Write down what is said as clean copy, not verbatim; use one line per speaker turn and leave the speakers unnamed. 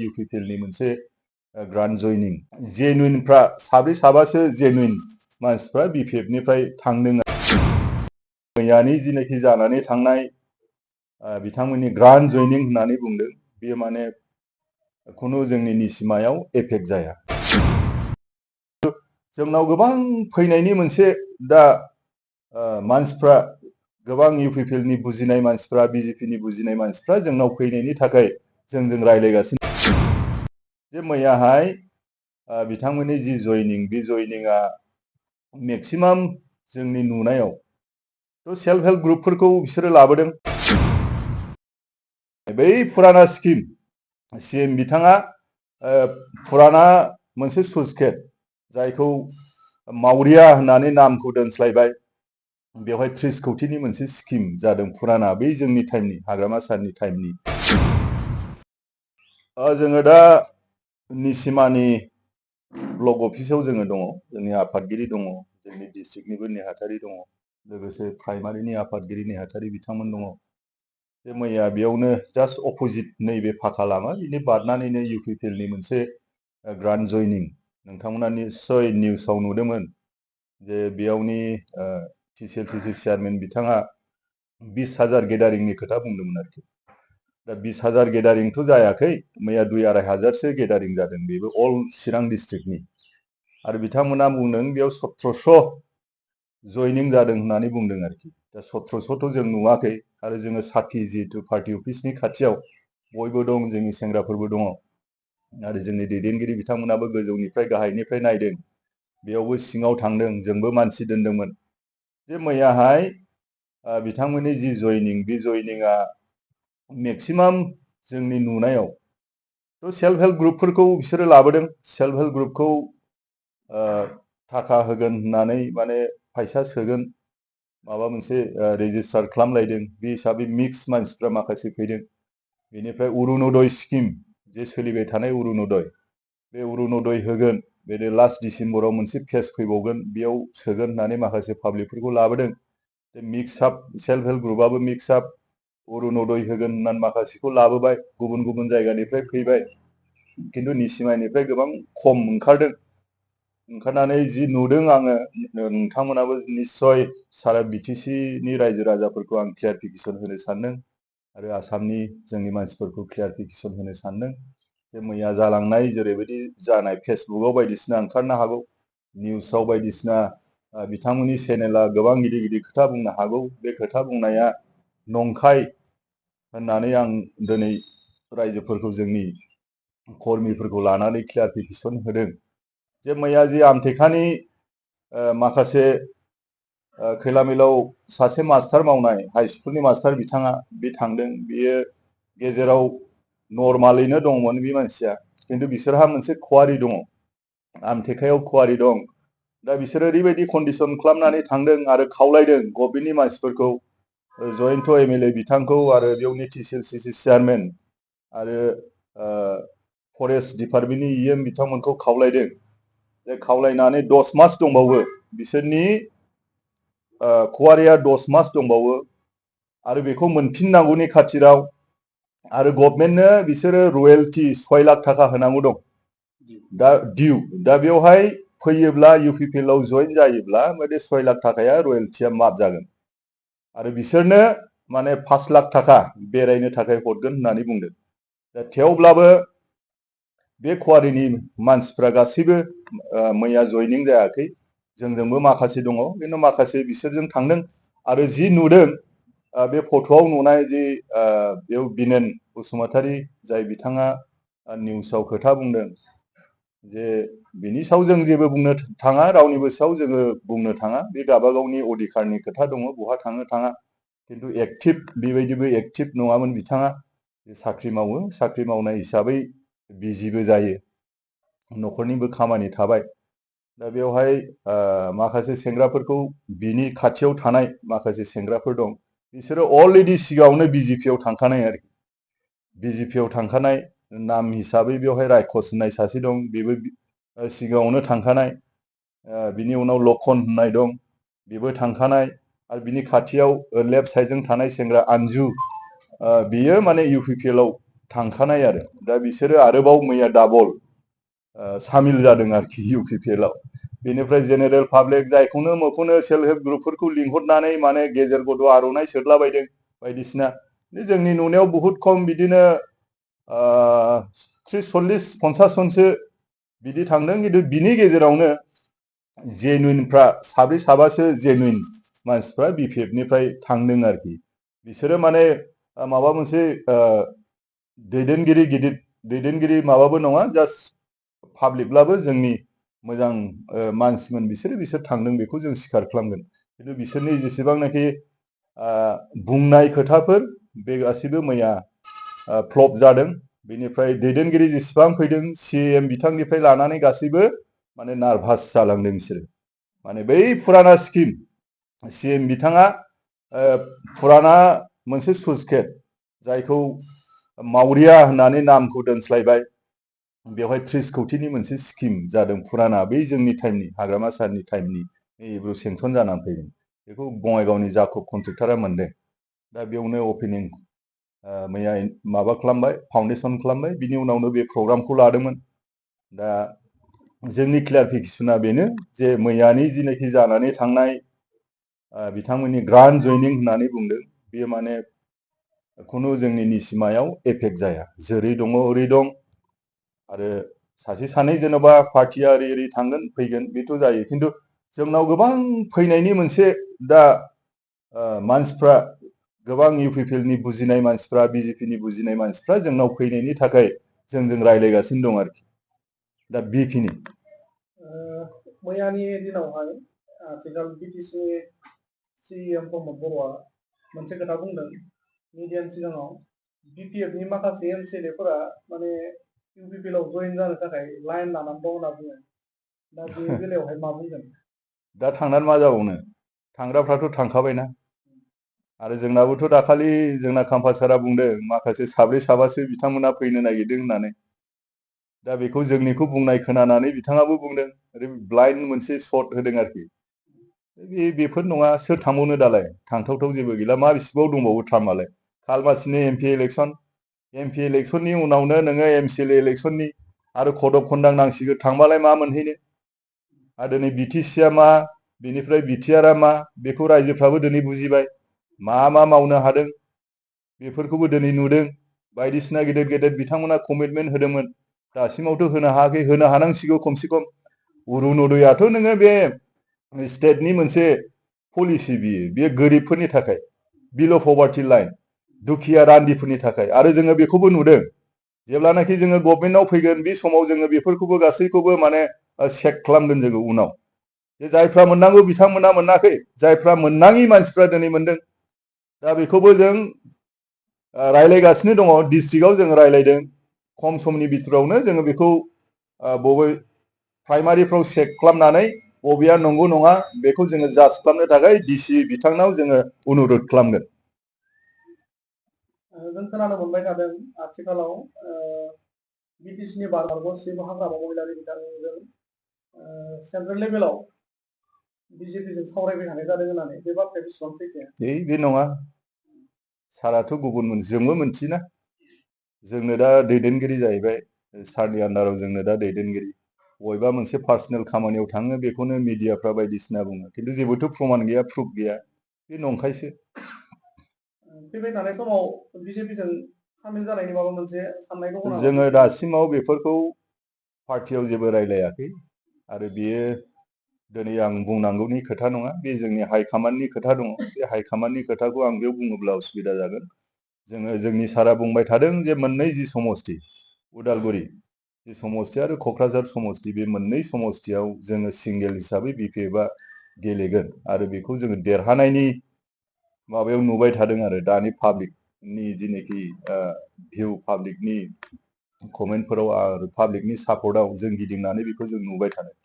UPPL नि मोनसे grand जयनिं जेनुइनफ्रा साब्रै साबासो जेनुइन मानसिफ्रा BPF निफ्राय थांदों मैयानि जिनाखि जानानै थांनाय बिथांमोननि ग्रान्ड जयनिं होननानै बुंदों बेयो माने खुनु जोंनि निसिमायाव एफेक्ट जाया जोंनाव गोबां फैनायनि मोनसे दा मानसिफ्रा गोबां UPPL नि बुजिनाय मानसिफ्रा BJP नि बुजिनाय मानसिफ्रा जोंनाव फैनायनि थाखाय जोंजों रायलायगासिनो जे मैयाहाय बिथांमोननि जि जयनिं बे जयनिंआ मेक्सिमाम जोंनि नुनायाव तो सेल्फ हेल्प ग्रुपफोरखौ बिसोरो लाबोदों बै फुराना स्किम CM बिथाङा फुराना मोनसे सुसकेट जायखौ मावरिया होननानै नामखौ दोनस्लायबाय बेवहाय 30 कौटिनि मोनसे स्किम जादों फुराना बै जोंनि टाइमनि हाग्रामा सारनि टाइमनि जोङो दा निसिमानि ब्लक अफिसाव जोङो दङ जोंनि आफादगिरि दङ जोंनि डिस्ट्रिक्टनिबो नेहाथारि दङ लोगोसे प्राइमारिनि आफादगिरि नेहाथारि बिथांमोन दङ जे मैया बेयावनो जास्ट अपोजिट नैबे फाखा लामा बिनि बारनानैनो UPPL नि मोनसे ग्रान्ड जयनिं नोंथांमोना निस्सय निउसाव नुदोंमोन जे बेयावनि TCLCC चेयारमेन बिथाङा 20,000 गेदारिंनि खोथा बुंदोंमोन आरोखि दा 20,000 गेदारिंथ' जायाखै मैया 2-2,500सो गेदारिं जादों बेबो अल चिरां डिस्ट्रिक्टनि आरो बिथांमोना बुंदों बेयाव 1700 जयनिं जादों होननानै बुंदों आरोखि दा 1700थ' जों नुवाखै आरो जोङो साखि जिहेतु पार्टी अफिसनि खाथियाव बयबो दं जोंनि सेंग्राफोरबो दङ आरो जोंनि दैदेनगिरि बिथांमोनाबो गोजौनिफ्राय गाहायनिफ्राय नायदों बेयावबो सिङाव थांदों जोंबो मानसि दोनदोंमोन जे मैयाहाय बिथांमोननि जि जयनिं बे जयनिंआ मेक्सिमाम जोंनि नुनायाव तो सेल्फ हेल्प ग्रुपफोरखौ बिसोरो लाबोदों सेल्फ हेल्प ग्रुपखौ थाखा होगोन होननानै माने फैसा सोगोन माबा मोनसे रेजिस्टार खालामलायदों बे हिसाबै मिक्स मानसिफ्रा माखासे फैदों बेनिफ्राय अरुणोदय स्किम जे सोलिबाय थानाय अरुणोदय बे अरुणोदय होगोन बे लास्ट डिसेम्बराव मोनसे फेज फैबावगोन बेयाव सोगोन होननानै माखासे पाब्लिकफोरखौ लाबोदों मिक्स आप सेल्फ हेल्प ग्रुपआबो मिक्स आप अरुणोदय होगोन होननानै माखासेखौ लाबोबाय गुबुन गुबुन जायगानिफ्राय फैबाय किन्तु निसिमानिफ्राय गोबां खम ओंखारदों ओंखारनानै जि नुदों आङो नोंथांमोनाबो निस्सय सारा BTC नि रायजो राजाफोरखौ आं क्लियारिफिकेसन होनो सानदों आरो आसामनि जोंनि मानसिफोरखौ क्लियारिफिकेसन होनो सानदों जे मैया जालांनाय जेरैबायदि जानाय फेसबुकआव बायदिसिना ओंखारनो हागौ निउसाव बायदिसिना बिथांमोननि चेनेला गोबां गिदिर गिदिर खोथा बुंनो हागौ बे खोथा बुंनाया नंखाय होननानै आं दिनै रायजोफोरखौ जोंनि कर्मिफोरखौ लानानै क्लियारिफिकेसन होदों जे मैया जि आमटेकानि माखासे खैलामिलाव सासे मास्टार मावनाय हाई स्कुलनि मास्टार बिथाङा बे थांदों बेयो गेजेराव नर्मालैनो दंमोन बे मानसिया किन्तु बिसोरहा मोनसे खवारि दङ आमटेकायाव खवारि दं दा बिसोरो ओरैबायदि कन्डिसन खालामनानै थांदों आरो खावलायदों गभर्नमेन्टनि मानसिफोरखौ जयन्त MLA बिथांखौ आरो बेयावनि TCLCC चेयारमेन आरो फरेस्ट डिपार्टमेन्टनि EM बिथांमोनखौ खावलायदों जे खावलायनानै 10 मास दंबावो बिसोरनि खवारिया 10 मास दंबावो आरो बेखौ मोनफिननांगौनि खाथिराव आरो गभर्नमेन्टनो बिसोरो रयेल्टी 6 लाख थाखा होनांगौ दं दा डिउ दा बेवहाय फैयोब्ला UPPL आव जइन जायोब्ला बे 6 लाख थाखाया रयेल्टीया माफ जागोन आरो बिसोरनो माने 5 लाख थाखा बेरायनो थाखाय हरगोन होननानै बुंदों दा थेवब्लाबो बे खवारिनि मानसिफ्रा गासैबो मैया जयनिं जायाखै जोंजोंबो माखासे दङ किन्तु माखासे बिसोरजों थांदों आरो जि नुदों बे फट'आव नुनाय जि बेयाव बिनेन बसुमतारी जाय बिथाङा निउसाव खोथा बुंदों जे बिनि सायाव जों जेबो बुंनो थाङा रावनिबो सायाव जोङो बुंनो थाङा बे गावबागावनि अधिकारनि खोथा दङ बहा थाङो थाङा किन्तु एक्टिभ बेबायदिबो एक्टिभ नङामोन बिथाङा साख्रि मावो साख्रि मावनाय हिसाबै बिजिबो जायो न'खरनिबो खामानि थाबाय दा बेवहाय माखासे सेंग्राफोरखौ बिनि खाथियाव थानाय माखासे सेंग्राफोर दं बिसोरो अलरेडि सिगाङावनो BJP आव थांखानाय आरोखि BJP आव थांखानाय नाम हिसाबै बेवहाय रायखस होननाय सासे दं बेबो सिगाङावनो थांखानाय बिनि उनाव लखन होननाय दं बेबो थांखानाय आरो बिनि खाथियाव लेफ्ट साइडजों थानाय सेंग्रा आनजु बियो माने UPPL आव थांखानाय आरो दा बिसोरो आरोबाव मैया डाबल सामिल जादों आरोखि UPPL आव बेनिफ्राय जेनेरेल पाब्लिक जायखौनो मोखौनो सेल्फ हेल्प ग्रुपफोरखौ लिंहरनानै माने गेजेर गद' आर'नाइ सोदलाबायदों बायदिसिना जोंनि नुनायाव बहुद खम बिदिनो 30-40-50 जनसो बिदि थांदों खिन्थु बिनि गेजेरावनो जेनुइनफ्रा साब्रै साबासो जेनुइन मानसिफ्रा BPF निफ्राय थांदों आरोखि बिसोरो माने माबा मोनसे दैदेनगिरि गिदिर दैदेनगिरि माबाबो नङा जास्ट पाब्लिकब्लाबो जोंनि मोजां मानसिमोन बिसोर थांदों बेखौ जों स्वीकार खालामगोन खिन्थु बिसोरनि जेसेबांनाखि बुंनाय खोथाफोर बे गासैबो मैया फ्लप जादों बेनिफ्राय दैदेनगिरि जेसेबां फैदों CM बिथांनिफ्राय लानानै गासैबो माने नार्भास जालांदों बिसोरो माने बै फुराना स्किम CM बिथाङा फुराना मोनसे सुसकेट जायखौ मावरिया होननानै नामखौ दोनस्लायबाय बेवहाय 30 कौटिनि मोनसे स्किम जादों फुराना बै जोंनि टाइमनि हाग्रामा सारनि टाइमनि नैबेबो सेंसन जानानै फैदों बेखौ बङाइगावनि जाखब कन्ट्रेक्टरा मोनदों दा बेयावनो अपेनिं मैया माबा खालामबाय फाउन्डेसन खालामबाय बिनि उनावनो बे प्रग्रामखौ लादोंमोन दा जोंनि क्लियारिफिकेसना बेनो जे मैयानि जिनाखि जानानै थांनाय बिथांमोननि ग्रान्ड जइनिं होननानै बुंदों बेयो माने खुनु जोंनि निसिमायाव एफेक्ट जाया जेरै दङ ओरै दं आरो सासे सानै जेन'बा पार्टिया ओरै थांगोन फैगोन बेथ' जायो खिन्थु जोंनाव गोबां फैनायनि मोनसे दा मानसिफ्रा गोबां UPPL नि बुजिनाय मानसिफ्रा BJP नि बुजिनाय मानसिफ्रा जोंनाव फैनायनि थाखाय जोंजों रायज्लायगासिनो दं आरोखि दा बेखिनि
मैयानि दिनावहाय आथिखाल BTC CM प्रमद बर'आ मोनसे खोथा बुंदों मिडियानि सिगाङाव BPF नि माखासे MCLA फोरा माने UPPL आव जइन जानो थाखाय लाइन लानानै दं होनना बुङो दा बे बेलायावहाय मा बुंगोन
दा थांनानै मा जाबावनो थांग्राफ्राथ' थांखाबायना आरो जोंनाबोथ' दाखालि जोंना काम्पासारा बुंदों माखासे साब्रै साबासो बिथांमोना फैनो नागिरदों होननानै दा बेखौ जोंनिखौ बुंनाय खोनानानै बिथाङाबो बुंदों ओरै ब्लाइन्ड मोनसे शट होदों आरोखि बेफोर नङा सोर थांबावनो दालाय थांथावथाव जेबो गैला मा बेसेबाव दंबावो टार्मालाय खालमासिनि MP इलेक्सननि उनावनो नोङो MCLA इलेक्सननि आरो कड अफ कन्डाक्ट नांसिगोन थांबालाय मा मोनहैनो आरो दिनै BTC मा बिनिफ्राय BTR मा बेखौ रायजोफ्राबो दिनै बुजिबाय मा मावनो हादों बेफोरखौबो दिनै नुदों बायदिसिना गेदेर गेदेर बिथांमोना कमिटमेन्ट होदोंमोन दासिमावथ' होनो हायाखै होनो हानांसिगौ खमसे खम अरुनदयाथ' नोङो बे स्टेटनि मोनसे पलिसि बियो गोरिबफोरनि थाखाय बिल' पभार्टि लाइन दुखिया रान्दिफोरनि थाखाय आरो जोङो बेखौबो नुदों जेब्लानाखि जोङो गभर्नमेन्टआव फैगोन बे समाव जोङो बेफोरखौबो गासैखौबो माने चेक खालामगोन जोङो उनाव जे जायफ्रा मोननांगौ बिथांमोना मोनाखै जायफ्रा मोननाङि मानसिफ्रा दिनै मोनदों दा बेखौबो जों रायलायगासिनो दङ डिस्ट्रिक्टआव जों रायलायदों खम समनि बिथोरावनो जोङो बेखौ बबे प्राइमारिफ्राव चेक खालामनानै बबेया नंगौ नङा बेखौ जोङो जाज खालामनो थाखाय DC बिथांनाव जोङो अनुरोध खालामगोन
जों खोनानो मोनबाय थादों आथिखालाव BTC नि बारग'सिम हाग्रामा महिलारि बिथांजों सेन्ट्रेल लेभेलाव BJP जों सावरायबाय थानाय जादों होननानै बे बाथ्राया बेसेबां सैथो
बे नङा साराथ' गुबुन जोंबो मोनथियोना जोंनो दा दैदेनगिरि जाहैबाय सारनि आन्दाराव जोंनो दा दैदेनगिरि बबेबा मोनसे पार्सनेल खामानियाव थाङो बेखौनो मिडियाफ्रा बायदिसिना बुङो खिन्थु जेबोथ' प्रमान गैया प्रुफ गैया बे नंखायसो
फैबाय थानाय समाव BJP जों सामिल जानायनि माबा मोनसे साननाय दङ नामा
जोङो दासिमाव बेफोरखौ पार्टियाव जेबो रायलायाखै आरो बियो दिनै आं बुंनांगौनि खोथा नङा बे जोंनि हाइकमान्डनि खोथा दङ बे हाइकमान्डनि खोथाखौ आं बेयाव बुङोब्ला उसुबिदा जागोन जोङो जोंनि सारा बुंबाय थादों जे मोननै जि समस्ति उदालगुरि जि समस्ति आरो क'क्राझार समस्ति बे मोननै समस्तियाव जोङो सिंगेल हिसाबै BPFआ गेलेगोन आरो बेखौ जोङो देरहानायनि माबायाव नुबाय थादों आरो दानि पाब्लिकनि जिनाखि भिउ पाब्लिकनि कमेन्टफोराव आरो पाब्लिकनि सापर्टआव जों गिदिंनानै बेखौ जों नुबाय थादों